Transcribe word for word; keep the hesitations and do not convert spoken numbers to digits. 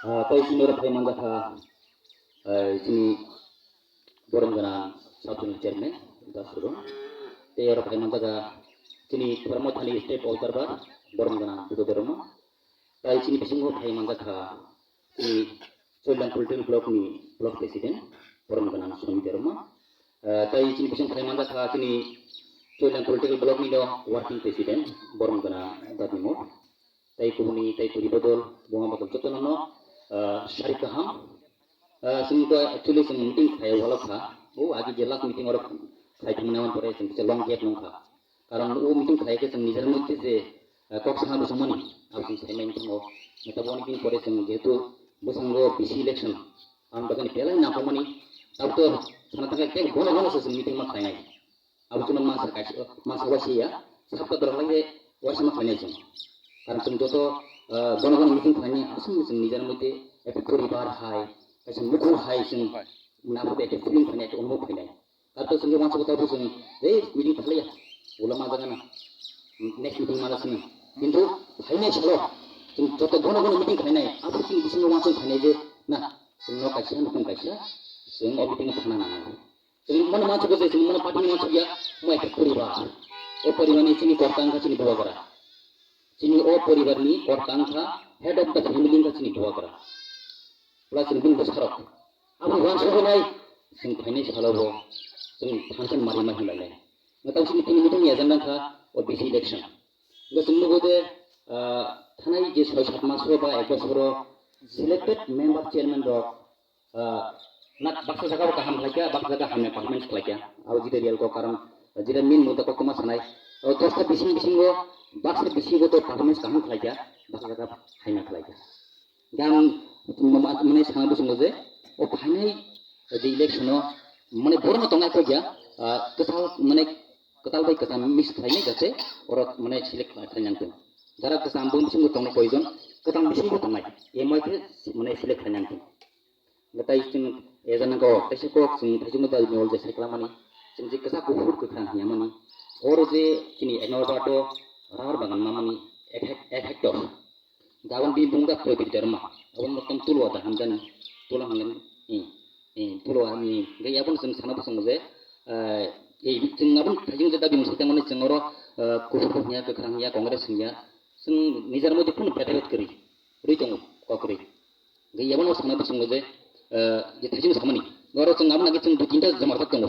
Ah, tei chini oro phai manjakha, ah, chini borom gwnang sub zonal chairman, Dasuro. Tei oro phai manjakha chini Dharma Thani state observer, borom gwnang Budo Dharma. Tei chini bisingo phai manjakha chini Choilang political block ni block president, borom gwnang Soni Dharma. Ah, tei chini bisingo phai manjakha chini Choilang political block ni no working president, borom gwnang Dadimo. Tei kubuni tei puri bodol, bunga bodol jotono no, ah, sari kaham. Ah, chwng to actually chwng meeting khlai wala kha. O agi je last meeting oro khlai thumna man pore chwng kisa long gap nong kha. Karon o meeting khlai khe chwng nijer moddhe je, ah, kok sana bwswngmani, abo chwng sai mai thango. Neta bo meeting pore chwng jehetu bwskango B C election, ang bagani belai nangkukmani, tabuk to sana thangkhe tei gono gono se chwng meeting ma khlainai. Abo chwngno masa kaisa, masa waisa ya, sabta dorok lai waisa ma khlainai chwng. Karon chwng joto, ah, gono gono meeting khlainai, aswk chwng nijer moddhe ekta poribar hai, kaisa mukhu hai chwng, mane abo ekta feeling khlainai, ekta onubhob khlainai. Karon chwng khe uansukha tabuk chwng, ei meeting khlaiya, ulo ma jaga na, next meeting ma chwng. Kintu phainai salo chwng joto gono gono meeting khlainai, abo chwng bisingo uansuk khlainai je, na, chwngno kaisa, nukung kaisa, chwng o meeting thangna nango. Chwng mano mansugo je, chwng mano party ni mansukya, mo ekta poribar. O poribar ni chini korta wngkha chini bubagra. Chini o poribar ni korta wngkha, head of the family wngkha chini bubagra. Plus chwng bini bwsarok. Abo uansuknai, chwng phainai salo bo, chwng thansa mari ma hinlainai. Mwtang chini tini meeting ni agenda wngkha, o B C election. Hwnkhe chwng nugo je, ah, thanai je soi sat maso ba ek bosoro selected member chairman rok, Ah, na baksa jaga bo kaham khlaikha, baksa jaga hamya performance khlaikha. Abo jita real kok, karon jita main mudda koktwma sanai. O dosta bising bisingo baksa bisingo to performance kaham khlaikha, baksa jaga hamya khlaikha. Yang mane sana bwswngo je o phainai je election o mane borokno tongnai kok ya, ah, kwtal mane kwtal bai kwcham mix khlainai jate oro mane select khlainai tong. Jara kwcham bo bisingo tongnai koijon, kwtal bisingo tongnai. Emai khe mane select khlainai tong. Hwnkhe tai chwng agenda kok, kaisa kok chwng thaichukma dal ni ol je sai klamani, chwng je kwchak kuphur kwkhwrang hwnmani, oro je chini ek number part o rubber bagan mamani ek hek-, ek hectare. Gabon bini bumung da kwrwi kwrwi torma, aboni motom tulo da hamjani, tulo hamjani, eh, eh, tulo ani, hwnkhe aboni chwng sana bwswngo je, eh, eh, chwng aboni thaichung je dabi mwsai tongmani chwng oro, eh, kuphur hwnya, kwkhwrang hwnya, Congress hwnya, chwng nijar moddhe kunu bhetbhed kwrwi, rwi tongo, kok kwrwi. Hwnkhe yabano sana bwswngo je, eh, je thaichung samani. Oro chwng aboni age chwng dui tinta joma rwjak tongo.